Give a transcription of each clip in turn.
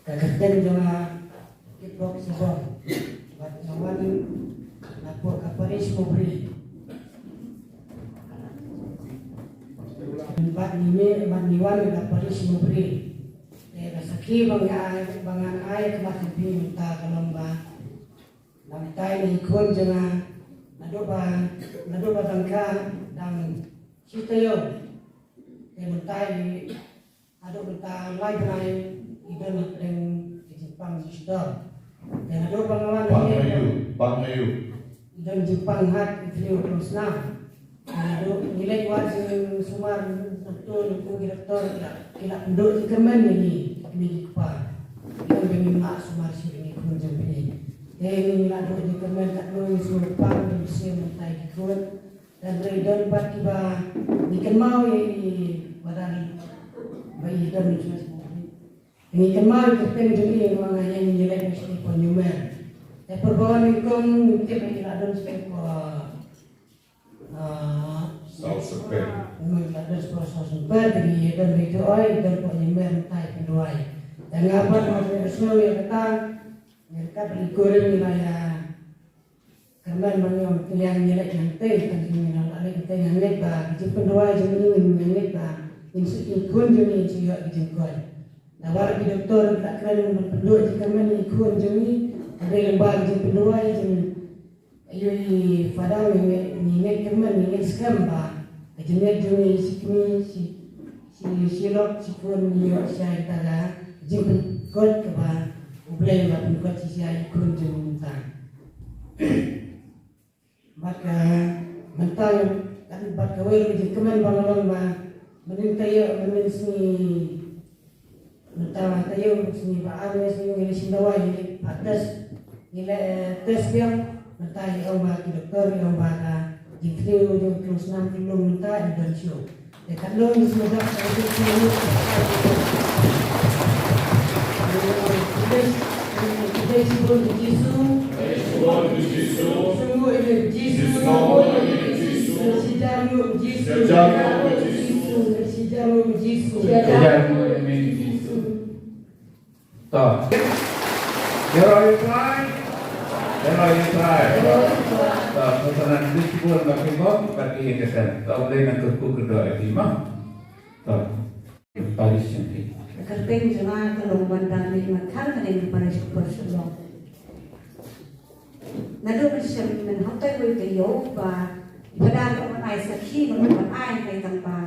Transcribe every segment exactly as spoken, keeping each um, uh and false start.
Ka kyrteng jong nga Kipok Sibong. Bad nga wan na pdeng ka parish Mawbri. Bad ngi mih bad ngi wan na parish Mawbri. Te ka sakhi ba nga ai, ba nga ai ka mat phi mynta ka long ba, nangtai na i khun jong nga, naduh ba, naduh ba dang kha, dang shi taïew. Te mynta i, naduh mynta lai bnai i don hapdeng ka jingpang jingsdang. Te naduh ba nga wan, pang na ïew, pang na ïew, i don jingpang hat i thliew klong snam. Naduh ngi leit wad jingsumar, doktor, ki doktor ki la, ki la pynduh jingkyrmen ïa ngi, kmie ki kpa. Ïa ngi, ngim lah sumar shuh ïa ngi khun jong phi. Te ngi la duh jingkyrmen katno ngi sumar pang jingsiang mynta ïa ki khun. Hynrei don pat kiba ngi kynmaw ïa i, ba dang ba i don. Ngi kynmaw ïa ka kyrteng jong i, nga ong ïa ngi leit na shnong Panyumer. Te pyrshah nyngkong ngi tip ba i la don shnong Panyumer. Ah, South Supreme. Ngi la don shnong South Supreme, te ngi don ba i tu oi, don Panyumer mynta i pynduwai. Te nga pat nga sngewsih ïa kata, ngi ryngkat bad i kurim ngi la ïa kyrmen ba ngi ong, te ïa ngi leit hangtei, tang ngi la leit hangtei, nga ngeit ba ka jingpynduwai jong ngi, nga ngeit ba ngin shu, i khun jong ngi shu ïoh ka jingkoit. Namar ki doktor ki la kren ban pynduh jingkyrmen i khun jong ngi, hynrei lyngba ka jingpynduwai jong i Father, ngi ngeit, ngi ngeit kyrmen, ngi ngeit skhem ba ka jingngeit jong ngi shi kmie, shi, shi, shi lok shi khun, ngi ïoh shisha ïa kata ka jingpynkhuid kaba U Blei u la pynkoit shisha ïa i khun jong ngi mynta. Bad ka, mynta, bad kawei ka jingkmen ba nga long ba mynnin taïew, mynnin sngi, mynta taïew, sngi ba ar ne sngi, ngi la shim dawai, ngi la test, ngi la, eh, test biang. Mynta ngi ong ba ki doktor ngi ong ba ka jingthliew jong ka klong snam ka lum mynta i don shuh. Te katno ngi sngewbha ka jingthliew. Khublei shibun Jisu. Khublei shibun Jisu. Sngewbha ïa Jisu. Sngewbha ïa Jisu. Shi jar ngi Jisu. Shi jar ngi Jisu. Shi jar ngi Jisu. Shi jar ngi Jisu. To. Ïaroh ïa u Trai. Ïaroh ïa u Trai. To, to, sa nang list bun ba ki bok, ba ki ïa ka sem. To, Blei nang kyrkhu kyrdoh ïa phi ma. To. Parish jong phi. Ka kyrteng jong nga ka long Wanda Mei Markhang, ka dei na parish Upper Shillong. Naduh mynshem, mynhynnin taïew, taïew ba i Father u ong ban ai sakhi, u ong ban ai, hynrei tang ba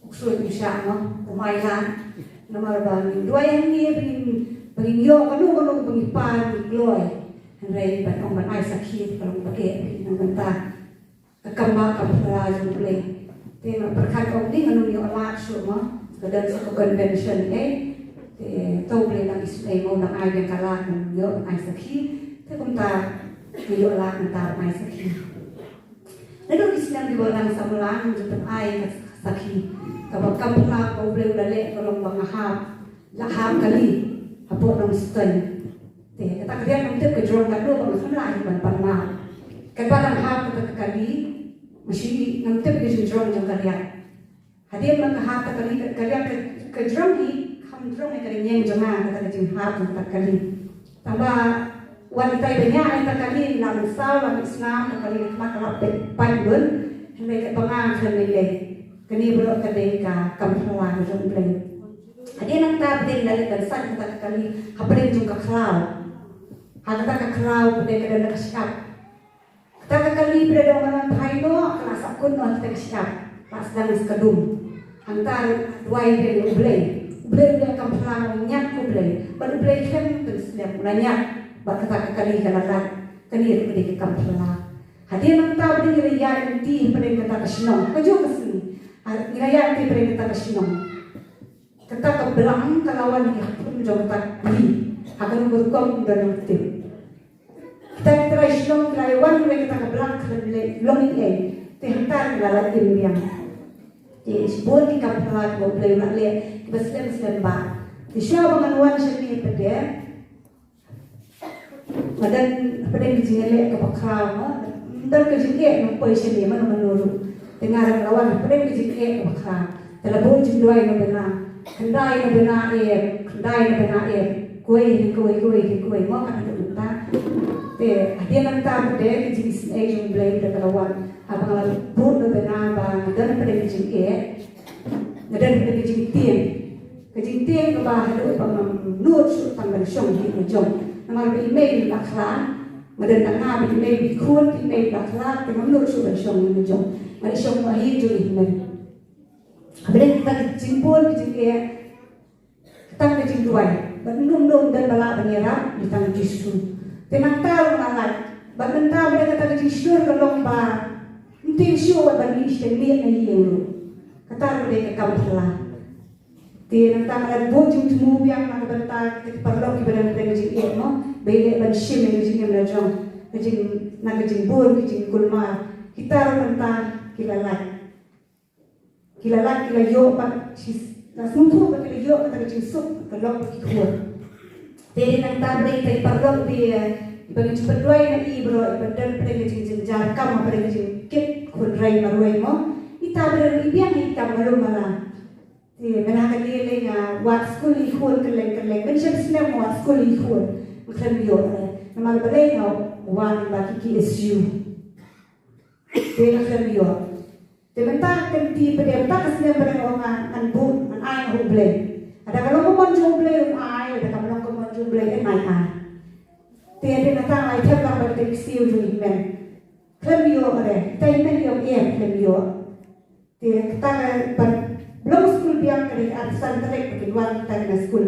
u ksuid u shah noh, um ai lang. Namar ba ngin duwai hangne ba ngin, ba ngin ïoh kano kano ba ngi pan ngi kloi. Hynrei ban ong ban ai sakhi ka long ba eh na ka bynta ka kam ba kam phylla jong U Blei. Te nga pyrkhat ong dei ngan ym ïoh lad shuh mo. Ka don sa ka convention eh. Te to U Blei nang isynei mo, nang ai biang ka lad ngan ïoh ai sakhi. Te kumta ngi ïoh lad mynta ai sakhi. Naduh ki snem kiba dang samla ngi ju pyn-ai ka sakhi. Kaba kam phylla kaba U Blei u la leh ka long ba nga hap, la hap kali hapoh Nongstoiñ. Te kata ka riat ngam tip ka jrong katno ba nga samla hi ban pan nang. Katba dang hap kata ka kali, nga shu, ngam tip ka jingjrong jong ka riat. Hadien ba nga hap kata ka kali, ka riat ka, ka jrong hi, kam jrong ïa ka ïeng jong nga kata ka jinghap jong kata ka kali. Tangba wan itai ba ngi ïa kata ka kali, la mynsaw la mynsnam, ka kali ka khmat ka la peit pait bun. Hynrei katba nga khlem lei lei, kane baroh ka dei ka kam phylla ka jong U Blei. Hadien nangta ba dei la leit ban sait kata ka kali hapdeng jong ka khlaw. Ha kata ka khlaw ba dei ka don ka shyiap. Kata ka kali ba dei dang ban phai noh, ka la sah kut noh kita ki shyiap, la sdang sa ka dum. Hangta duwai ïa U Blei. U Blei, U Blei kam phylla, ngiat U Blei. Bad U Blei khlem pynslem, u la ngiat. Bad kata ka kali ka la lait. Kane ruh ka dei ka kam phylla. Hadien nangta ba dei ngi la ïaid lynti hapdeng kata ka shnong. Kajuh ka sngi. Ha, ngi la ïaid lynti hapdeng kata ka shnong. Kata ka blang ka la wan ha ki khun jong kata ka kali. Ha kano ka rukom ngim tip. Kita ki trai shnong ki la wan ruh kata ka blang khlem leh long ei ei. Te hangta ki la lait im biang. Te shibun ki kam phylla kiba U Blei u la leh kiba slem slem bha. Te shuwa ba ngan wan shane pat de, nga don hapdeng ka jingïaleh kaba khraw, nga don ka jingeh ban poi shane mano mano ruh. Te nga la wan hapdeng ka jingeh kaba khraw. Te la bun jingduwai na bynta nga. Khyndai na bnai, khyndai na bnai, kawei hi kawei, kawei hi kawei, mo, ka haduh mynta. Te hadien nangta pat de ka jingisynei jong U Blei da ka la wan. Haba nga la bud na bnai ba nga don pat de ka jingeh, nga don pat de ka jingtieng. Ka jingtieng kaba haduh ba ngam nud shuh tang ban shong hi nga jong. Namar ba i mei i ba khlad, nga don tang nga, ba i mei i khun, i mei i ba khlad, te ngam nud shuh ban shong hi nga jong. Nga dei shong ma hi jong i hynmen. Haba dei kata ka jingbun ka jingeh, kata ka jingduwai. Bad ym don, ym don ba lah ban ïarap, ym tang Jisu. Te nangta ruh nga lait. Bad mynta ba dei kata ka jingshlur ka long ba ym tieng shuh wat ban mih sha miet na ïing ruh. Kata ruh dei ka kam phylla. Te nangta nga la buh jingthmu biang na ka bynta kita ki paralok kiba don pdeng ka jingeh, mo. Ba ïaleh ban shim ïa ka jingim la jong. Ka jing, na ka jingbun, ka jingkulmar. Kita ruh mynta ki la lait. Ki la lait, ki la ïoh pat shi, la sngewthuh ba ki la ïoh kata ka jingsuk ka long ba ki khun. Te nangta ba dei kita ki paralok ba, eh, ba ngi ju pynduwai na i baroh, iba don pdeng ka jingjynjar kam, pdeng ka jingkit khun rei marwei, mo. Ita ba dei i biang i kam malu mala. Te mynta kane lei nga wad skul i khun kylleng kylleng, mynshem snem nga wad skul i khun. Nga khlem ïoh re. Namar balei nga wad ba ki K S U. Te nga khlem ïoh. Te mynta ka kynti pat de, mynta ka snem pat de nga ong ngan buh, ngan ai ha U Blei. Lada ka long ka mon jong U Blei un ai, lada kam long ka mon jong U Blei un ai ai. Te hadien nangta nga la ïathuh lang bad ka ksiew jong i hynmen. Khlem ïoh re, te i hynmen i ong em khlem ïoh. Te kata ka ban long skul biang ka dei arphew san tarik ba kin wan kita ki na skul.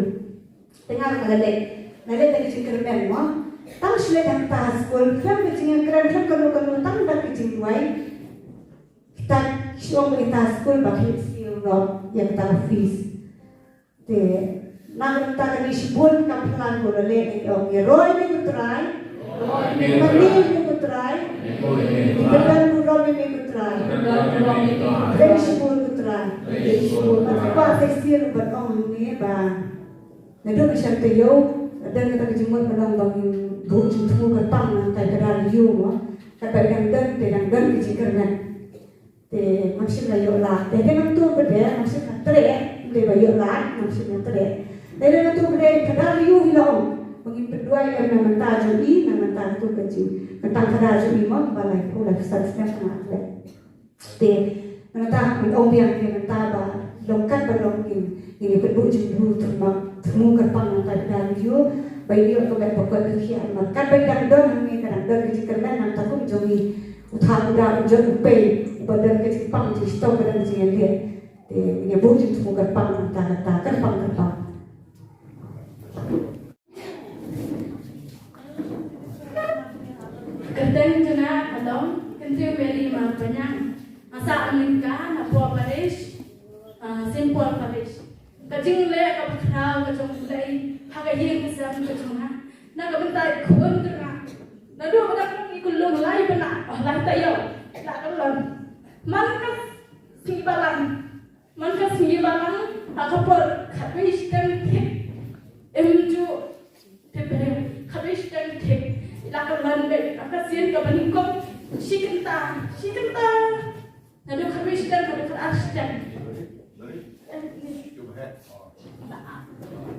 Te nga ruh nga la leit, nga leit da ka jingkyrmen mo. Tang shu leit hangta ha skul, khlem ka jingkren, khlem kano kano, tang da ka jingduwai. Kita ki shu ong ba kita ha skul ba ki siew lok ïa kita ka fees. Te na ka bynta kane shibun ki kam phylla ko la leh, ong ïa roi me ko Trai. Mane me ko Trai. Ki bynta burom ïa me ko Trai. Khublei shibun ko Trai. Khublei shibun. Bad ka kwah sa shisien ban ong hangne ba naduh mynshem taïew la don kata ka jingmut ban ong ba ngin buh jingthmu kyrpang na ka bynta ka ïa u mo. Katba i dang don, te dang don ka jingkyrmen. Te ngam shym la ïoh lad. Te hadien nangta pat de ngam shym la treh, ym dei ba ïoh lad, ngam shym la treh. Te hadien nangta pat de khadar ïa u hi la ong ba ngin pynduwai lem na bynta jong i, na bynta tu ka jing, bynta khadar jong i mo, ba laiphew, laiphew san snem nga leh. Te na bynta ngan ong biang, na bynta ba long katba long ngin, ngin ïa pynbuh jingthmu, thmu kyrpang na bynta khadar ïa u, ba ïoh ka met ba koit ba khiah, namar katba i dang don hangne ka dang don ka jingkyrmen na bynta kum jong i. U thad u dap u jot u pei, uba don ka jingpang jingshitom, uba don ka jingïaleh. Te ngin ïa buh jingthmu kyrpang nangta, nangta, kyrpang, kyrpang. Kyrteng jong nga ka long Kyntiew Mary Marbaniang. Nga sah lyngkha na Poh Parish, ah, Saint Paul Parish. Ka jingleh kaba khraw ka jong U Blei ha ka ïing ka sem ka jong nga, na ka bynta i khun jong nga. Naduh ba dang i khun long lai bnai, oh, lai taïew, la ka long. Man ka sngi Balang, man ka sngi Balang, ha ka por khatwei shiteng thik, im ju tip briew, khatwei shiteng thik, la ka long beit, ha ka sien kaba nyngkong, shi kynta, shi kynta. Naduh khatwei shiteng, naduh khatar shiteng.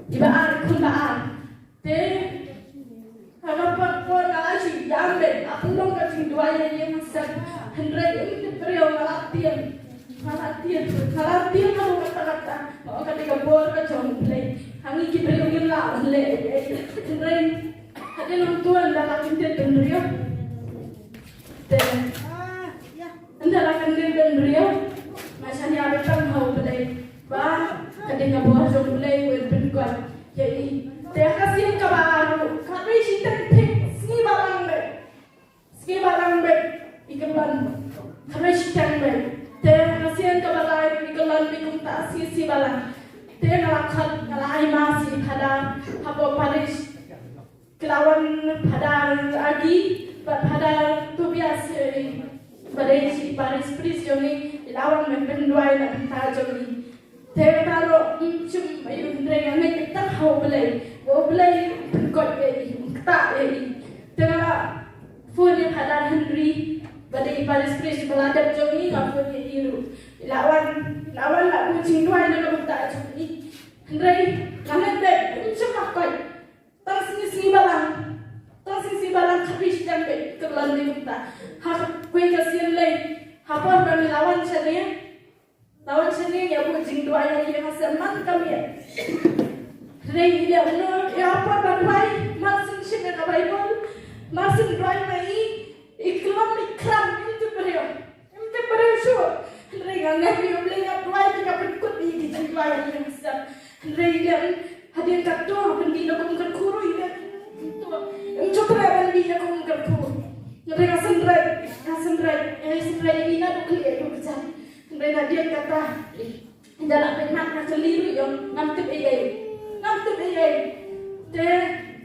Iba ar, khun ba ar. Te ha ka por nga la shu ïam beit, la pynlong ka jingduwai ïa ïing ïa sem. Hynrei ym tip briew, nga la tieng. Nga la tieng, nga la tieng haduh katta katta. Nga ong ka dei ka bor ka jong U Blei. Ha ngi ki briew ngim lah ban leh ei ei. Hynrei hadien nangta ynda la kyntien bynriew. Te ynda la kyntien bynriew, nga shaniah beit tang ha U Blei ba ka dei ka bor jong U Blei un pynkut ïa i. Te ha ka sien kaba ar ruh, khatwei shiteng thik, sngi Balang beit. Sngi Balang beit i kyllon. Khatwei shiteng beit. Te ha ka sien kaba lai ruh i kyllon beit kumta, sngi, sngi Balang. Te nga la khot, nga la ai mass ïa i Phadar hapoh parish. Ki la wan Phadar Agi bad Phadar Tobias, eh, ba dei shi parish priest jong ngi, i la wan ban pynduwai na bynta jong ngi. Te baroh, mm, shim ïa u, hynrei nga ngeit tang ha U Blei, ba U Blei un pynkut ïa i, un ktah ïa i. Te nga la phone ïa Phadar Henry ba dei parish priest ba la dep jong ngi, nga phone ïa i ruh. I la wan, la wan la buh jingduwai na ka bynta jong ngi. Hynrei nga ngeit beit, ym shym la koit. Tang sngi sngi balang. Tang sngi sngi balang khatwei shiteng beit ka la leh kumta. Ha kawei ka sien lei. Ha por ba ngi la wan shane. La wan shane ïa buh jingduwai ïa ïing ha sem man ka miet. Hynrei ïa uno ïa ha por ba duwai, mar syn shim ïa ka Baibl, mar syn duwai ma i, i khlem i khram, im tip briew. Im tip briew shuh. Hynrei nga ngeit ïa U Blei, nga duwai, te ka pynkut ïa ki jingduwai ïa ïing ha sem. Hynrei ïa hadien katto ban dih na kum kyrkhu ruh ïa. Im ju treh ban dih na kum kyrkhu. Hynrei nga synreit, nga synreit, eh, synreit ïa na duk lieh duk jam. Hynrei hadien kata. Da la peit mat na ka li ruh ïa ngam tip ei ei. Ngam tip ei ei. Te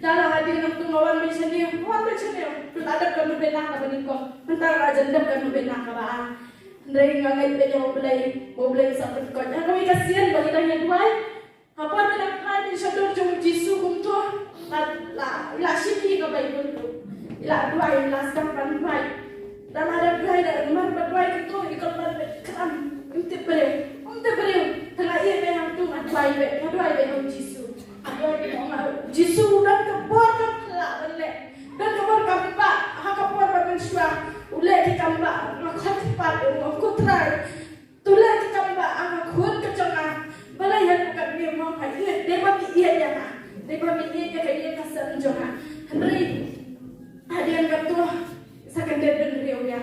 da la hadien nangtu nga wan beit shane, wan beit shane. Pynlah dep ka nubeit na kaba nyngkong. Mynta la jan dep ka nubeit na kaba ar. Hynrei nga ngeit beit ïa U Blei, ba U Blei sa pynkut. Ha kawei ka sien ba ngi dang ïa duwai. Ha por ba ngi dang phai beit sha dur jong u Jisu kumto. La, la, la shim ïa ka Baibl tu. La duwai, la sdang ban duwai. Da la dep duwai, da mar ba duwai kumto, i kyrpad beit khlem. Ym tip briew, ym tip briew. Te nga ïeit beit hangtu, nga duwai beit, nga duwai beit ha u Jisu. Nga duwai beit ha u Jisu, don ka bor kam phylla ban leh. Don ka bor kam bah, ha ka por ba mynshuwa u leh ki kam bah, nga khot pat, nga khot Trai. To leh ki kam bah ha ka khun ka jong nga. Balei haduh katne mo nga ïeit, dei ba me ïeit ïa nga. Dei ba me ïeit ïa ka ïing ka sem jong nga. Hynrei hadien kato sa kyndit bynriew ïa.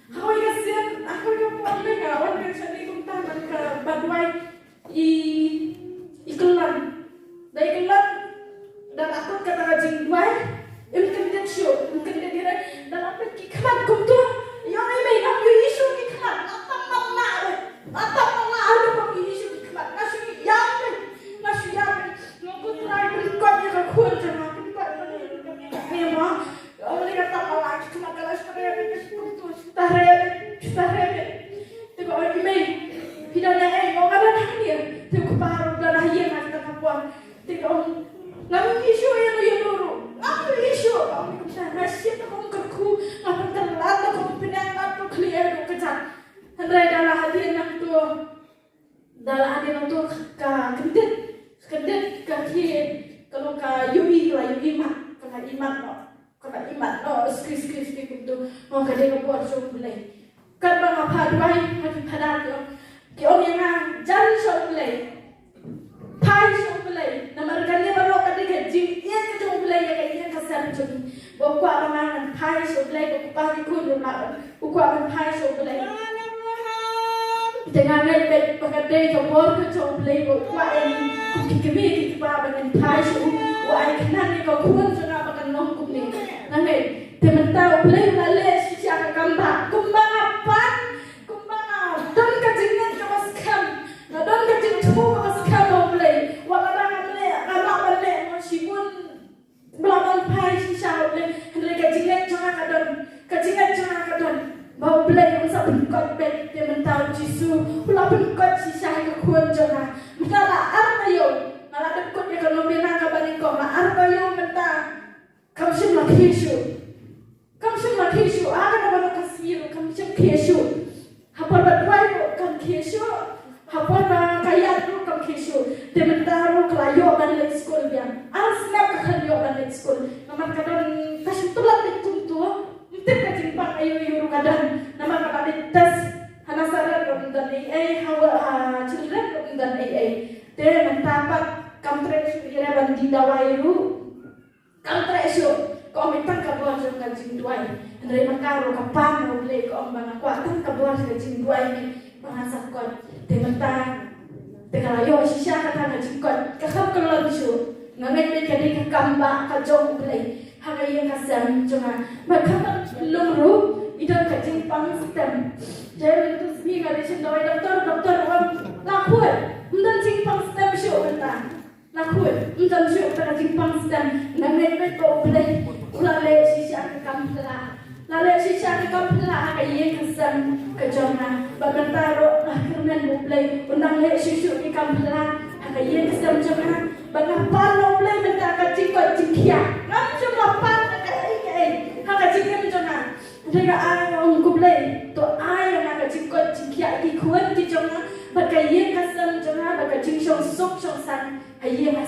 Ha kawei ka sien, ha kawei ka por lei nga wan beit shane kumta man kaba duwai i, i kyllon. Da i kyllon, da la kut kata ka jingduwai, im kyndit shuh, im kyndit ïa re, da la peit ki khmat kumto. Ïa i mei ngam ïohi shuh ki khmat, nga tam ban lah re. Nga tam ban lah re ba ïohi shuh ki khmat, nga shu ïam re. Nga shu ïam re. Nga kut Trai pynkut ïa ka khun jong nga, pynkut ïa ka khun jong nga. Ïa ma, ïa ma, nga tam ban lah ki khmat, ka la shu re re kumto, shu ta re re, shu ta re re. Te ba ong i mei, phi don ei, nga ong nga don hangne. Te u kpa ruh u don ha ïing ha kata ka por. Te ka ong, ngam ïohi shuh ïano ïano ruh. Ngam ïohi shuh. Ka ong kumta, nga shim da ka um kyrkhu, nga pynkylla da ka um pynïaid, nga pynkhlieh ruh ka jam. Hynrei da la hadien nangto, da la hadien nangto ka kyndit, kyndit ka khie, ka long ka ïohi, ka la ïohi mat, ka la ïohi mat noh. Kaba imat, oh, skri, skri, skri kumto. Oh, ka dei ka bor jong U Blei. Katba nga phah duwai ha ki phadar ki ong, ki ong ïa nga, jan sha U Blei. Phai sha U Blei. Namar kane baroh ka dei ka jingïeit ka jong U Blei ïa ka ïing ka sem jong ngi. Ba u kwah ba nga ngan phai sha U Blei, ba u kpa ki khun ruh ma u kwah ban phai sha U Blei. Te nga ngeit beit ba ka dei ka bor ka jong U Blei ba u kwah ïa ngi kum ki kmie ki kpa ba ngin phai sha u, u ai khnang ïa ka khun jong nga ba kan long kumne. Nga ngeit te mynta U Blei u la leh shisha ka kam ba kumba nga pan, kumba nga don ka jingngeit kaba skhem, nga don ka jingthmu kaba skhem ha U Blei. Wat la nga leh, nga lah ban leh mo shibun. Ba la ban phai shisha ha U Blei, hynrei ka jingngeit jong nga ka don, ka jingngeit jong nga ka don ba U Blei un sa pynkut beit. Te mynta U Jisu u la pynkut shisha ha ka khun jong nga. Mynta la ar taïew, nga la dep kut ïa ka nongmihna kaba nyngkong, la ar taïew mynta. Kam shym la khie shuh. Kam shym la khie shuh, ha kaba nyngkong ka sngi ruh kam shym khie shuh. Ha por ba duwai ruh kam khie shuh. Ha por ba ka ïaid ruh kam khie shuh. Te mynta ruh ka la ïoh ban leit skul biang. Ar snem ka khlem ïoh ban leit skul. Namar ka don, ka shu tlot beit kumto. Ym tip ka jingpang aïu aïu ruh ka don. Namar ka la leit test ha Nazareth ruh ym don ei ei, ha, ha Children ruh ym don ei ei. Te mynta pat kam treh shuh ïa re ban die dawai ruh. Kam treh shuh, ka ong beit tang ka bor jong ka jingduwai. Hynrei ma ka ruh ka pan na U Blei, ka ong ba nga kwah tang ka bor jong ka jingduwai ne ba nga sa kut. Te mynta te ka la ïoh shisha kata ka jingkut, ka kham kyllon shuh. Nga ngeit beit ka dei ka kam ba ka jong U Blei ha ka ïing ka sem jong nga. Bad khamtam lum ruh i don ka jingpang stem. Te mynta sngi nga dei shen dawai doktor, doktor ong la khuid, ym don jingpang stem shuh mynta. La khuid, ym don shuh kata ka jingpang stem. Nga ngeit beit ba U Blei u la leh shisha ka kam phylla. La leh shisha ka kam phylla ha ka ïing ka sem ka jong nga. Bad mynta ruh nga kyrmen ba U Blei un nang leh shuh shuh ki kam phylla ha ka ïing ka sem jong nga. Bad nga pan na U Blei mynta ka jingkoit jingkhiah. Ngam shym la pan na kaei kaei ha ka jingim jong nga. Hynrei nga ai, nga ong ko Blei, to ai ïa nga ka jingkoit jingkhiah ki khun ki jong nga, bad ka ïing ka sem jong nga, bad ka jingshong suk shong saiñ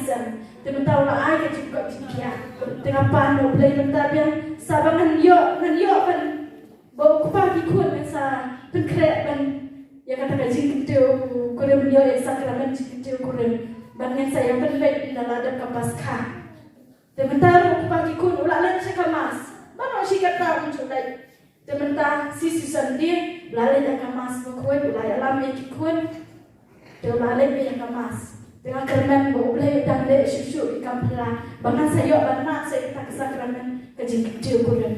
Te mynta u la ai ka jingkoit jingkhiah. Te nga pan na U Blei mynta biang sa ba ngan ïoh, ngan ïoh ban, ba u kpa ki khun ngan sa pynkhreh ban ïa kata ka jingkyntiew kurim, ïoh ïa ka sakramen jingkyntiew kurim, ban ngan sa ïa pynleit ynda la dep ka Paskha. Te mynta ruh u kpa ki khun u la leit sha ka mass. Mano shi katta um ju leit. Te mynta shi Sunday u la leit ïa ka mass, ba khun u la ïalam ïa ki khun. Te u la leit ïa ka mass. Te nga kyrmen ba U Blei u dang leh shuh shuh ïa ka kam phylla ba ngan sa ïoh ban mad sa ïa kata ka sakramen ka jingkyntiew kurim.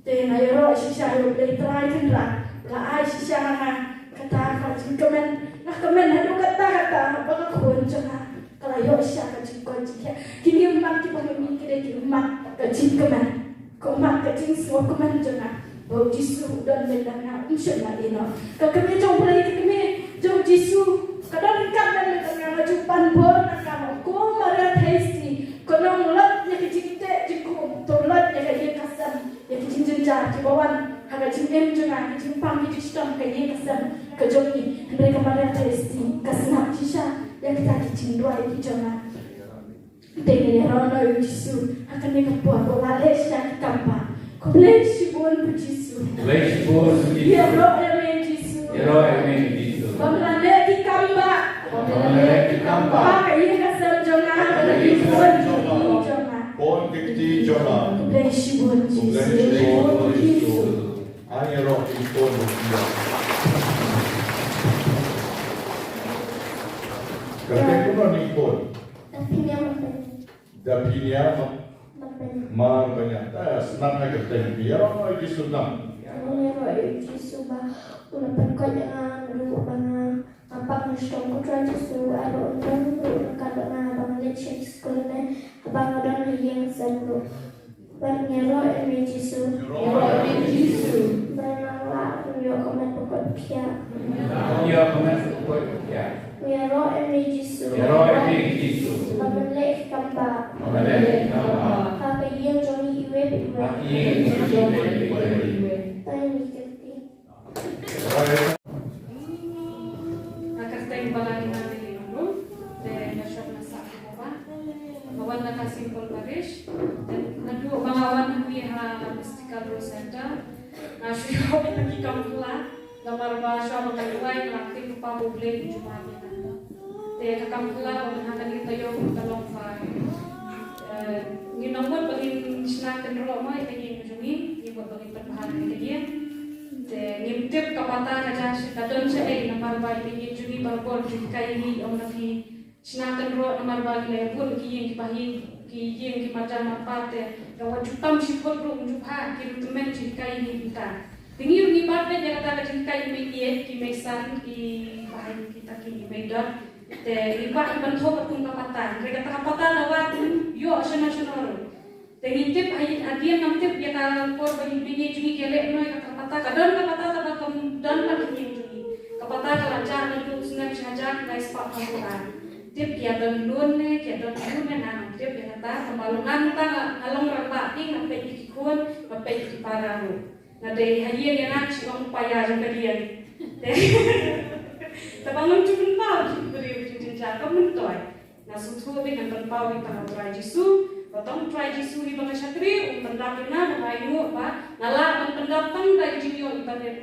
Te nga ïaroh shisha ïa U Blei Trai Kynrad, la ai shisha ha nga kata ka jingkmen. Nga kmen haduh katta katta ba ka khun jong nga ka la ïoh shisha ka jingkoit jingkhiah. Kine ki mat kiba nga mih ki dei ki mat ka jingkmen. Ka mat ka jingsngewkmen jong nga ba U Jisu u don lem bad nga, um shym la ïeh noh. Ka kmie jong U Blei, ka kmie jong U Jisu ka don ryngkat lem bad nga. Nga ju pan bor na ka, ko Maria Theisotti, ka nonglot ïa ka jingteh jingkhum, to lot ïa ka ïing ka sem, ïa ki jingjynjar kiba wan ha ka jingim jong nga, ki jingpang ki jingshitom, ka ïing ka sem ka jong ngi. Hynrei ka Maria Theisotti ka sngap shisha ïa kita ki jingduwai ki jong nga. Te ngi ïaroh noh ïa U Jisu ha kane ka por ba u la leh shisha ki kam bah. Khublei shibun ko Jisu. Khublei shibun ko Jisu. Ïaroh ïa me Jisu. Ïaroh ïa me Jisu. Ba me la leh ki kam bah. Ba me la leh ki kam bah. Ha ka ïing ka sem jong nga, ha ka ïing ka sem jong nga. Bun ki kti jong nga. Khublei shibun Jisu. Khublei shibun Jisu. Ai ïaroh ïa ki khun. Kata kumno ïa ki khun? Daphnia Marbaniang. Daphnia Mar-, Marbaniang. Marbaniang. Ta sdang ha ka kyrteng, ïaroh ïa u Jisu sdang. Ïaroh ïa u Jisu ba u la pynkoit ïa nga naduh ba nga, nga pang shitom, ko Trai Jisu, ïaroh ïa u, u la kyrkhu ïa nga ba ngan leit sha skul ne, ba ngan don ha ïing sem ruh. Bad ngi ïaroh ïa me Jisu. Ïaroh ïa me Jisu. Ba ngan lah ban ïoh ka met ba koit ba khiah. Ban ïoh ka met ba koit ba khiah. Ngi ïaroh ïa me Jisu. Ïaroh ïa me Jisu. Ba men leh ki kam bah. Ba men leh ki kam bah. Ha ka ïing jong ngi iwei pa iwei. Ha ka ïing jong ngi iwei pa iwei. Tang ïa ngi ki kti. Ka kyrteng Baladina Lily Longrum, te nga shong na Sahkobah. Nga wan na ka Saint Paul Parish. Te naduh ba nga wan hangne ha Mystical Rose Center, nga shu ïoh ïa ki kam phylla. Namar ba shuwa ba nga duwai nga la kyrpad ba U Blei un ju map ïa nga. Te ka kam phylla ba nga ha kane ka taïew ka long ba, eh, ngin ym mut ba ngin shna kynroh mo ïa ka ïing jong ngi, ngin mut ba ngin pynbha ïa ka ïing. Te ngim tip ka pata ka jia shi-, ka don shaei, namar ba ïa ka ïing jong ngi barabor ju hikai ïa ngi, ong na phi, shna kynroh namar ba ngi la ïa bun ki ïing kiba hi, ki ïing ki marjan marpa, te ka wat ju tam shi phut ruh ym ju bha, ki ruh tymmen ju hikai ïa ngi kumta. Te ngi ruh ngi bat beit ïa kata ka jinghikai, i mei eight, i mei san, i bah, i kita ki, i mei dot. Te ngi kwah ban thoh katkum ka pata. Hynrei kata ka pata la wad ym ïoh shano shano ruh. Te ngi tip, ha ïing, hadien ngam tip ïa ka por ba ngi, ba ngi jong ngi ki leh noh ïa kata ka pata. Ka don ka pata, kaba kam don ha ka ïing jong ngi. Ka pata ka la jah naduh u snem shihajar khyndai spah phraphew ar. Tip ki ïa don loan ne, ki ïa don loan ne, nga ngam tip ïa kata. Tangba long, nga mynta nga long rangbah, te nga peit ïa ki khun, nga peit ïa ki para ruh. Nga dei ha ïing ïa nga, shi ong u paia jong ka ïing. Te, tangba ngam ju pynpaw ïa ki briew ki jingjynjar, kam myntoi. Nga sngewthuh beit ngan pynpaw ïa ka, tang U Trai Jisu, ba tang U Trai Jisu hi ba nga shakri, un pyndap ïa nga, ba nga ïoh ba nga lah ban pyndap tang da ka jingïoh iba rit.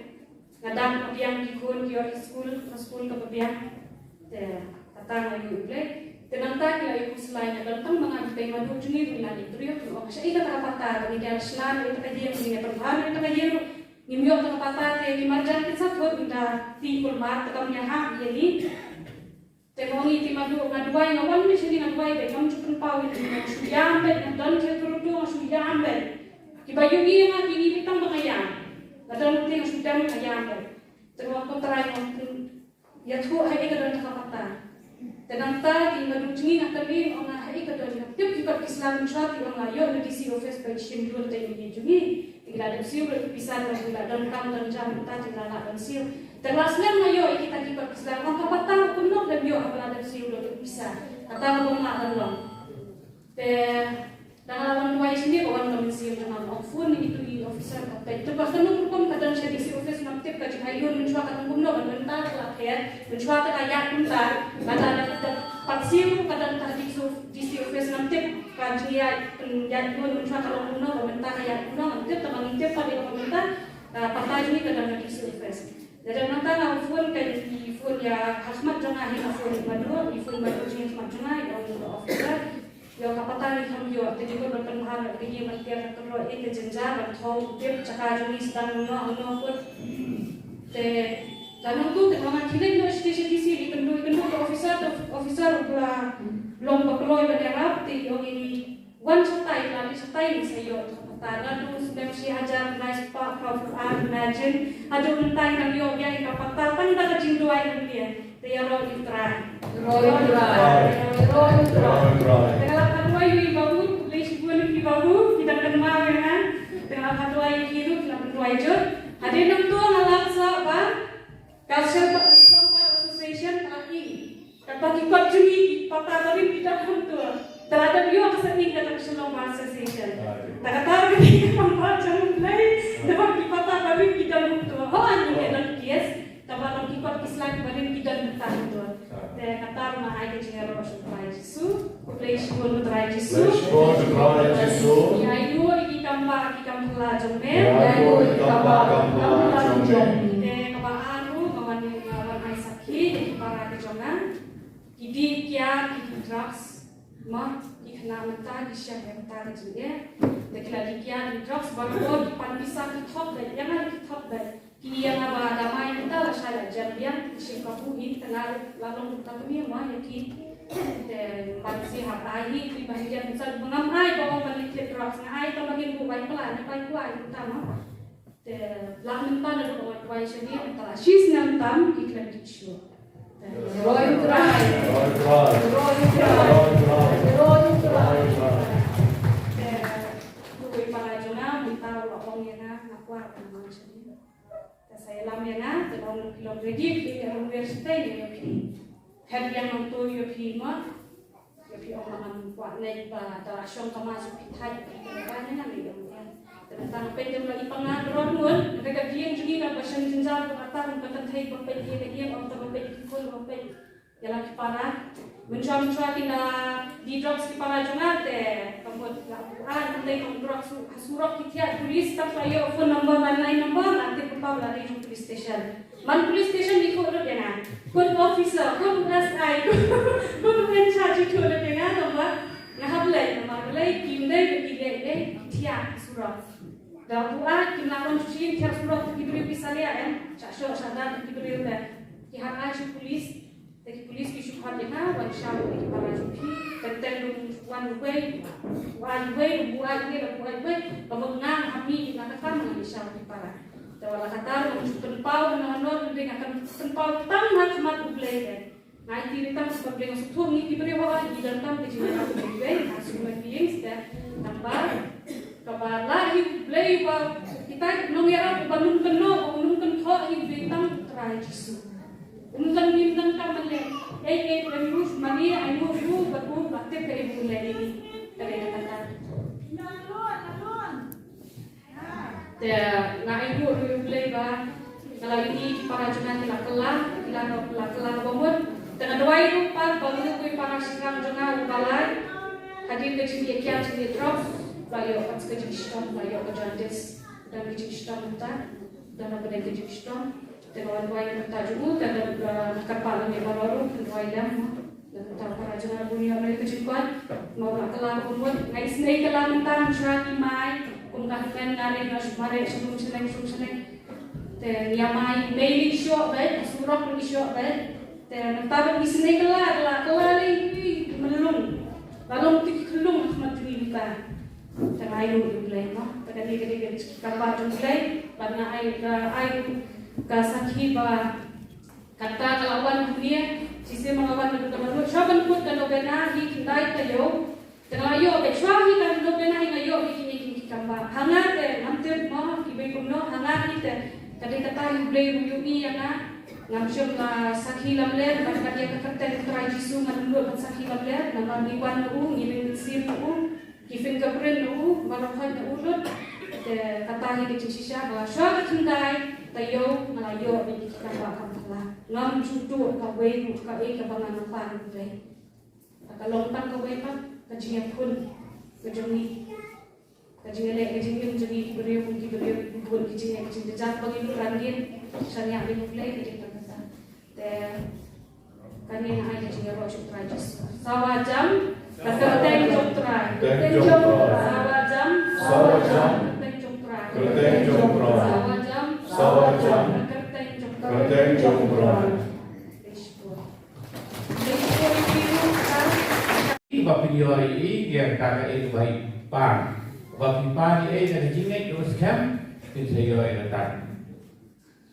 Nga dap, nga biang, ki khun ki ïoh ki skul, ka skul kaba biang. Te kata nga ïoh U Blei. Te nangta ki la ïoh khuslai, nga don tang ma nga, ki paidbah jong ngi ruh la ïa interview, ki ong shaei kata ka pata, ba ngi dang shna ïa kata ka ïing, ngi pynbha ïa kata ka ïing ruh ngim ïoh kata ka pata, te ki marjan kin sa thut, ngi da ti kulmar, te kam ïahap ïa ngi. Te nga ong ïa i madu, nga duwai, nga wan mynshwa nga duwai beit, ngam ju pynpaw ïa ngi, nga shu ïam beit, nga don ki kyrteng, nga shu ïam beit. Kiba ïohi ïa nga ki ngi beit tang ba nga ïam. Nga don te nga shu dem nga ïam beit. Te nga ong ko Trai, nga ong ïathuh ha ïing ka don kata ka pata. Te nangta ki madu jong ngi nga kylli, nga ong ha ïing ka don, nga tip ki kot ki sla mynshwa, ki ong la ïoh na D C office ba shim loan te ïing jong ngi. Te ki la dep siew ruh ki pisa, ba ki la don kam don jam mynta te ki la lah ban siew. Te la snem nga ïoh ïa kita ki kot ki sla, nga ong ka pata kumno lem ïoh haba la dep siew ruh ki pisa. Kata ka bym lah ban long. Te dang la wan duwai shane ba wan ka mynsiem jong nga, nga ong phone ïa itu i officer ka peit. Te ba ka nong rukom ka don sha D C office, ngam tip ka jingai loan mynshwa ka nong kumno, ban mynta ka la phet mynshwa, te ka ïaid kumta. Ba la dep, dep Pat siew ka don ha D C, D C office, ngam tip ka jingïaid, pynïaid bun mynta ka long kumno, ka mynta ka ïaid kumno ngam tip, tangba ngam tip pat ïa ka mynta, ah, pata jong ngi ka don ha D C office. Lada mynta nga phone, ka i phone ïa ha khmat jong nga, hi nga phone ïa Madu, i phone Madu jong ngi ha khmat jong nga, ïa u officer. Ïa ka pata ngi kham ïoh, te ngi kwah ban pynbha ïa ka ïing ban tiar ka kynroh ïing ka jynjar ban thoh u tip jaka jong ngi sdang hangno hangno kut. Te ka nongtu te ka man khie leit noh sha D C, D C, ïakynduh ïakynduh ka officer, ka officer u la long ba kloi ban ïarap, te i ong ïa ngi wan shatai, la leit shatai ngi sa ïoh ka pata. Naduh snem shi hajar nai spah phew ar, imagine. Haduh mynta ngi dang ïoh biang ïa ka pata tang da ka jingduwai hangne. Te ïaroh ïa U Trai. Ïaroh ïa U Trai. Ïaroh ïa U Trai. Te nga la pynduwai ïa i babu, khublei shibun ïa i babu, ki dang kynmaw ïa nga. Te nga la pynduwai ïa ki ruh, ki la pynduwai jur. Hadien nangta nga la sah ba ka Shillong Bar Association ka la ing. Kata ki kot jong ngi ki pata barim ki don kumto. Te lada ïoh ka sa ing kata ka Shillong Bar Association. Te kata ka dei ka kam ba jong U Blei. Te ba ki pata barim ki don kumto. Ho, ani ngi don case. Tangba long ki kot ki slide barim ki don kumta kumto. Te kata ruh nga ai ka jingïaroh sha U Trai Jisu. Khublei shibun U Trai Jisu. Khublei shibun U Trai Jisu. Ngi aiu ïa ki kam bah ki kam phylla jong me. Ngi aiu ïa ki kam bah ki kam phylla jong me. Te kaba ar ruh nga wan, nga wan ai sakhi ïa ki para ki jong nga. Ki dih kiad ki drugs. Mo, ki khynnah mynta ki shah ïa kata ka jingeh. Te ki la dih kiad ki drugs, baroh ki pan pisa ki thok beit, ïa nga ki thok beit. Ki ïa nga ba da mai mynta la shai la jem biang, ki shim kabu hi, te nga la long ka kmie mo ïa ki. Te ban sih hap ai hi, ki ban ïa mynta ba ngam ai ba ong ban leit thied drugs, nga ai tang ba ngin buh bai pla, ne bai kwai mynta mo. Te la mynta naduh ba wan duwai sha ngi, mynta la shi snem tam ki khlem dih shuh. Te ïaroh ïa U Trai. Ïaroh ïa U Trai. Ïaroh ïa U Trai. Ïaroh ïa U Trai. Te uwei u para jong nga mynta u la ong ïa nga, nga kwah ban wan sha ngi. Te sa ïalam ïa nga, te ba u long, ki long ready, ki ïa long wer shatei ïa phi. Hep ïa nga to ïa phi mo. Ïa phi ong ba ngam kwah ne ba da la shong ka mask phi thait phi kynrad ne, nga ong ïa. Te mynta nga peit, te mynta i panga ka rot ngut, te ka dieng jong ngi kaba shen jynjar, kaba tar, kaba kynthei, kaba peit ïa ka dieng, ong te ba peit ki khun, kaba peit ïa la ki para. Mynshuwa mynshuwa ki la dih drugs ki para jong nga te ka mut la buaid, mynta ïa ka drugs ha surok ki thiah, police tang la ïoh phone number, landline number, la tip ba la dei jong police station. Man police station ithuh lut ïa nga. Khun officer, khun S I, khun in charge ithuh lut ïa nga, namar nga hap leit, namar balei, kim dei ba ki leh leh ki thiah surok. Da buaid kim lah ban shu shim thiah surok, te ki briew ki salia em, shah shoh shah dan ki briew te ki hap ai sha police. Te ki police ki shu khot ïa nga ban shaw ïa ki para jong phi. Teng teng ruh wan uwei, buaid uwei, buaid uwei, buaid uwei. Ka mut nga hap mih na ka kam, nga ïa shaw ïa ki para. Te wat la katta ruh nga shu pynpaw hano hano ruh, nga pynpaw tang ha khmat U Blei te. Nga aiti ruh tang ha khmat U Blei, nga sngewthuh ngi ki briew haba ngi donkam ka jingïarap U Blei as human beings te. Tangba kaba lah hi U Blei ba kita nongïarap ba nongkyndong, ba nongkynthoh hi U Blei tang U Trai Jisu. Um don, ym donkam ban leh ei ei, ban use money, ai ruh ruh ba u ba tip kaei ba un leh ïa ngi. Ka dei kata. Te nga ai ruh ruh ïa U Blei ba nga la ïohi ki para jong nga ki la kylla, ki la, ki la kylla kaba mut. Te nga duwai ruh pat ba uno uno u para shynrang jong nga uba lai hadien ka jingïakiad jingïadrop, ba ïoh pat ka jingshitom, ba ïoh ka jaundice. Don ka jingshitom mynta, don ka, don ka jingshitom. Te nga wan duwai na ka bynta jong u, te nga, eh, nga kyrpad ïa baroh ruh, pynduwai lem, mo. Na ka bynta u para jong nga, bun ïa u, ïa ka jingkwah. Mo, nga kylla ka bun, nga isynei kylla mynta, mynshuwa ki mai, kum ka hynmen nga ri, nga shu mareh sha lum shaneng, sha lum shaneng. Te ngi ïa mai, mei lei shoh beit, surok lei shoh beit. Te mynta ba ngi isynei kylla, kylla, kylla lei, ui, mynlung. Ba long te ki khyllung ha khmat jong ngi mynta. Te nga ai ruh ïa U Blei, mo. Te kane ka dei ka jingkyrpad jong U Blei, bad nga ai, ka ai ka sakhi ba kata ka la wan hangne, shisien ma nga wan na ka dohnud, shuwa ban kut ka novena hi khyndai taïew. Te nga la ïoh beit shuwa hi ka novena hi, nga ïoh hi kine ki kam ba. Ha nga te ngam tip mo kiwei kumno, ha nga hi te ka dei kata hi U Blei u ïohi ïa nga. Ngam shym la sakhi lamler, bad kat ïa ka kyrteng U Trai Jisu ngan ym nud ban sakhi lamler, namar ngi wan na u, ngi ring mynsiem na u. Ki fingerprint na u, baroh khoit na u lut. Te kata hi ka jingshisha ba shuwa ka khyndai taïew nga la ïoh ïa ki kam bah kam phylla. Ngam ju tuh kawei ruh kaei kaba nga nang pan ruh. Ka long tang kawei pat ka jingïakhun ka jong ngi, ka jingïaleh ka jingim jong ngi ki briew, ki briew, ki bun ki jingeh ki jingeh, ba ngi lut rangin shaniah ïa U Blei ka jingtang kata. Te kane nga ai ka jingïaroh jong U Trai Jisu. Sawa jam, ka kyrteng jong U Trai. Kyrteng jong U Trai. Sawa jam, sawa jam, kyrteng jong U Trai. Kyrteng jong U Trai. Sawa jam, sawa jam, kyrteng jong U Trai. Kyrteng jong U Trai. Ba phin ïoh ïa i, ïa kata kaei kaba i pan. Ba phin pan ïa i da ka jingngeit kaba skhem, phin sa ïoh ïa kata.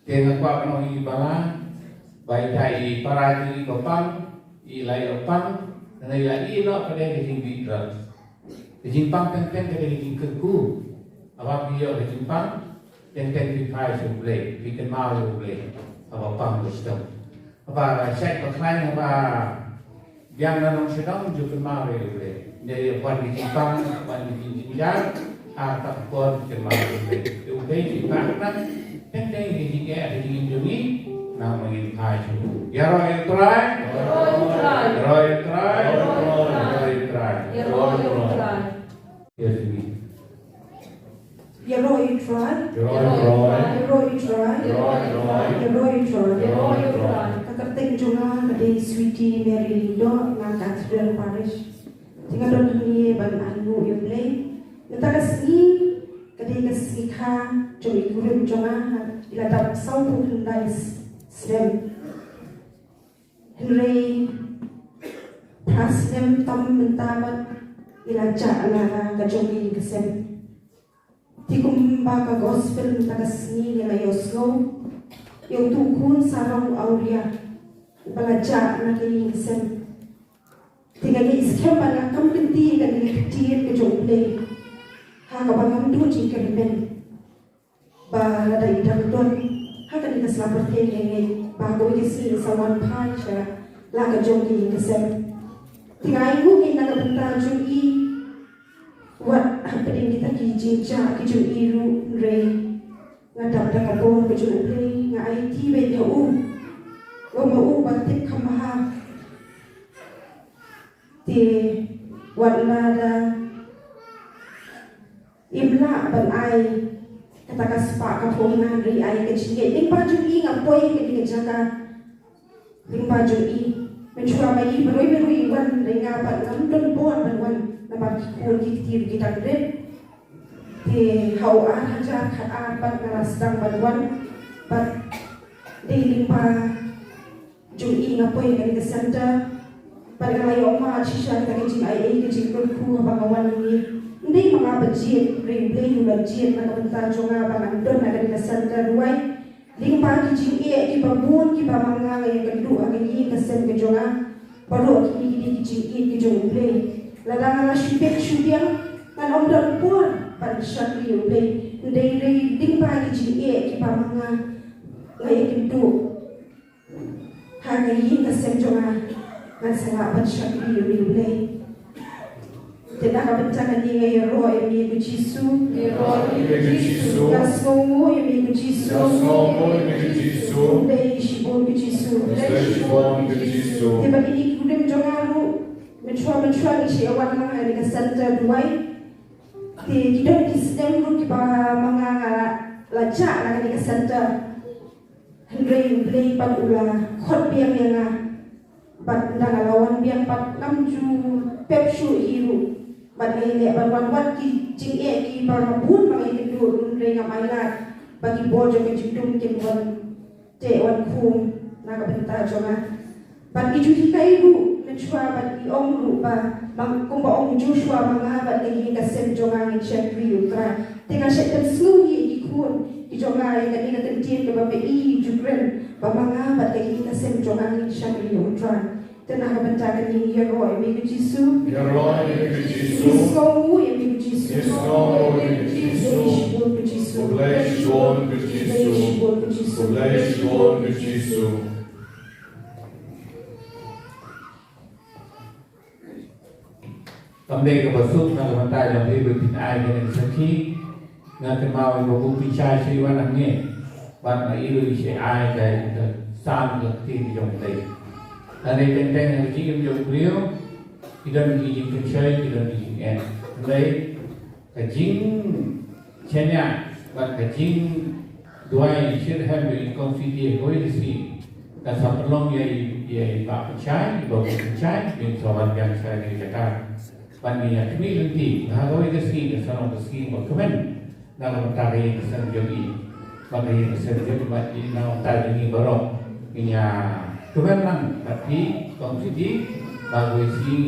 Te nga kwah ban ong ïa i ba la, ba ita i para jong i ba pang, i la ïoh pang, nga i la ïoh ka dei ka jingbitar. Ka jingpang teng teng ka dei ka jingkyrkhu. Haba phi ïoh ka jingpang, teng teng phi phai sha U Blei, phi kynmaw ïa U Blei. Haba pang ba sdang. Haba shait ba khlaiñ, haba biang na nong sha nong, ju kynmaw ïa U Blei. Ïa wan ka jingpang, wan ka jingjynjar, ha kata ka por kynmaw ïa U Blei. Te U Blei u phah khnang, teng teng ka jingeh ka jingim jong ngi, namar ngin phai sha U Blei. Ïaroh ïa U Trai. Ïaroh ïa U Trai. Ïaroh ïa U Trai. Ïaroh ïa U Trai. Ïa U Trai. Ïaroh ïa U Trai. Ïaroh ïa U Trai. Ïaroh ïa U Trai. Ka kyrteng jong nga ka dei Sweety Mary Lyngdoh, nga Cathedral Parish. Te nga don hangne ban ainguh ïa U Blei. Mynta ka sngi ka dei ka sngi kha jong i kurim jong nga, i la dap sawphew khyndai snem. Hynrei phra snem tam mynta pat i la jah na ka jong ka ïing ka sem. Te kumba ka gospel mynta ka sngi ngi la ïohsngew ïa uto u khun sarong awria uba la jah na ka ïing ka sem. Te nga ngeit skhem ba nga kam kynti ïa kane ka ktien ka jong U Blei ha kaba ngam duh jingkyrmen. Ba lada i dang don ha kane ka sla pyrthei, nga ngeit ba kawei ka sngi sa wan phai sha la ka jong ka ïing ka sem. Te nga ainguh na ka bynta jong i, wat hapdeng kita ki jingjah ki jong i ruh, hynrei nga dap da ka bor ka jong U Blei, nga aiti beit ïa u. Nga ong ma u ba tip kham bha. Te wat lada im lah ban ai kata ka spah ka phew hynrei ai ka jingngeit. Lyngba jong i nga poi ha kane ka jaka. Lyngba jong i, mynshuwa ba i briew briew i wan, hynrei nga pat ngam don bor ban wan namar ki khun ki kti ruh ki dang rit. Te ha u ar hajar khatar pat nga la sdang ban wan. Bad dei lyngba jong i nga poi ha kane ka center. Bad nga la ïohmad shisha kata ka jingaiei ka jingkyrkhu haba nga wan hangne. Ym dei ma nga ba jied, hynrei U Blei u la jied na ka bynta jong nga ba ngan don ha kane ka center duwai. Lyngba ki jingeh kiba bun kiba ma nga nga ïakynduh ha ka ïing ka sem ka jong nga. Baroh kine ki dei ki jingeh ki jong U Blei. Lada nga la shu bit shu biang, ngan ym don por ban shakri ïa U Blei. Hynrei lyngba ki jingeh kiba ma nga nga ïakynduh ha ka ïing ka sem jong nga, ngan sa lah ban shakri ïa U Blei. Te na ka bynta kane nga ïaroh ïa me ko Jisu. Ïaroh ïa me ko Jisu. Nga sngewnguh ïa me ko Jisu. Nga sngewnguh ïa me ko Jisu. Khublei shibun ko Jisu. Khublei shibun ko Jisu. Te bad ïa kine ki kurim jong nga ruh, mynshuwa mynshuwa ngi shu ïa wan lang ha kane ka center duwai. Te ki don ki snem ruh kiba ma nga nga la jah na kane ka center. Hynrei U Blei pat u la khot biang ïa nga. Bad ynda nga la wan biang pat ngam ju pep shuh hi ruh. Bad nga ïaleh ban wan wat ki jingeh kiba bun ba nga ïakynduh ruh, hynrei ngam ailad ba ki bor jong ka jingdum kin wan teh wan khum na ka bynta jong nga. Bad i ju hikai ruh mynshuwa bad i ong ruh ba, ma, kumba ong Joshua, ma nga bad ka ïing ka sem jong nga ngin shakri ïa U Trai. Te nga shait pynsngew ïa ki khun ki jong nga ïa kane ka kyntien kaba ma i ju kren ba ma nga bad ka ïing ka sem jong nga ngin shakri ïa U Trai. Te na ka bynta kane ngi ïaroh ïa me ko Jisu. Ïaroh ïa me ko Jisu. Ngi sngewnguh ïa me ko Jisu. Ngi sngewnguh ïa me ko Jisu. Khublei shibun ko Jisu. Khublei shibun ko Jisu. Khublei shibun ko Jisu. Kam dei kaba suk na ka bynta jong phi ba phin ai kane ka sakhi. Nga kynmaw ba u Pi Shai shu wan hangne. Bad ma i ruh i shu ai ka, ka sam ka ktien jong U Blei. Lane teng teng ha ka jingim jong u briew. Ki don ki jingpynshoi, ki don ki jingeh. Hynrei ka jingshaniah bad ka jingduwai shitrhem ïa i Kong Siti ha kawei ka sngi ka sa pynlong ïa i, ïa i Bah Pynshai, i Bah Pynshai, ba ngin sa wan biang sha kane ka jaka. Bad ngin ïa khmih lynti, ha kawei ka sngi ka sa long ka sngi ba kmen na ka bynta ka ïing ka sem jong i. Bad ka ïing ka sem jong i bad na ka bynta jong ngi baroh. Ngin ïa kmen lang bad phi Kong Siti, ba kawei ka sngi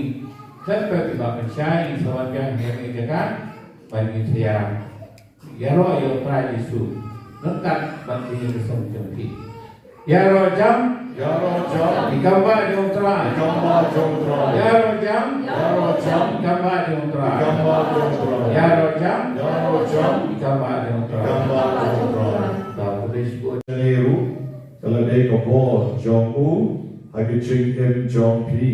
khlem pep i Bah Pynshai ngin sa wan biang ha kane ka jaka. Bad ngin sa ïa ïaroh ïa u Trai Jisu ryngkat bad ka ïing ka sem jong phi. Ïaroh jam. Ïaroh jam. I kam bah jong u Trai. I kam bah jong u Trai. Ïaroh jam. Ïaroh jam. I kam bah jong u Trai. I kam bah jong u Trai. Ïaroh jam. Ïaroh jam. I kam bah jong u Trai. I kam bah jong u Trai. Ba u dei shuh. Shane ruh ka la dei ka bor jong u ha ka jingim jong phi.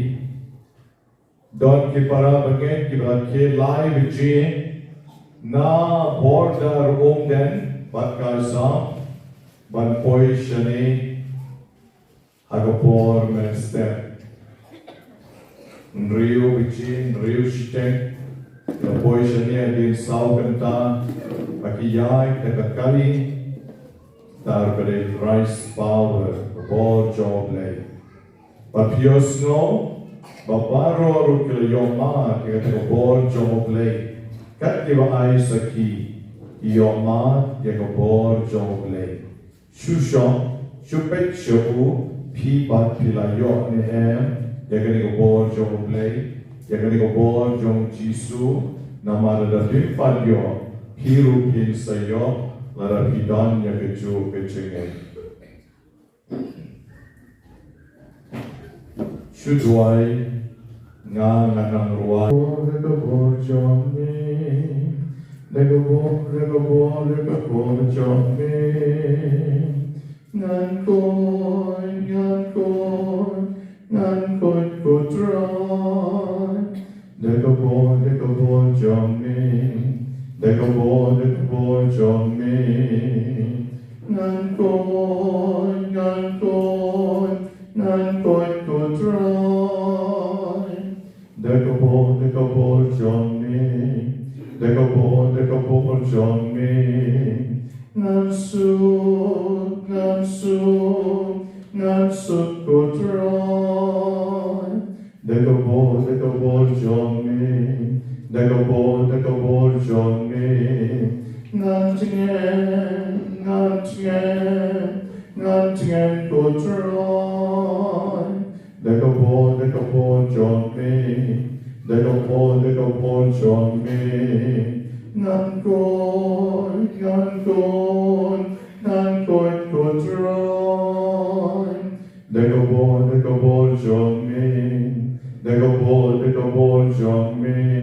Don ki para bangeit kiba la khie lai baje na border Umden bad Kyrshang ban poi shane ha ka por mynstep. Hynriew baje, hynriew shiteng, ki la poi shane hadien saw kynta, ba ki ïaid da ka kali, tar ba dei Christ power, ka bor jong U Blei. Bad phi ïohsngew ba baroh ruh ki la ïohmad ïa kata ka bor jong U Blei. Kat kiba ai sakhi, ki ïohmad ïa ka bor jong U Blei. Shu shong, shu peit sha u, phi pat phi la ïoh ne em ïa kane ka bor jong U Blei, ïa kane ka bor jong U Jisu, namar lada phim pat ïoh, phi ruh phin sa ïoh, lada phi don ïa kajuh ka jingngeit. Shu duwai, nga ngan nang rwai. Da ka bor, da ka bor jong me. Da ka bor, da ka bor, da ka bor jong me. Ngan koit, ngan koit, ngan koit ko Trai. Da ka bor, da ka bor jong me. Da ka bor, da ka bor jong me. Ngan koit, ngan koit, ngan koit ko Trai. Da ka bor, da ka bor jong me. Da ka bor, da ka bor jong me. Ngan suk, ngan suk, ngan suk ko Trai. Da ka bor, da ka bor jong me. Da ka bor, da ka bor jong me. Ngan tngen, ngan tngen, ngan tngen ko Trai. Da ka bor, da ka bor jong me. Da ka bor, da ka bor jong me. Ngan koit, ngan koit, ngan koit ko Trai. Da ka bor, da ka bor jong me. Da ka bor, da ka bor jong me.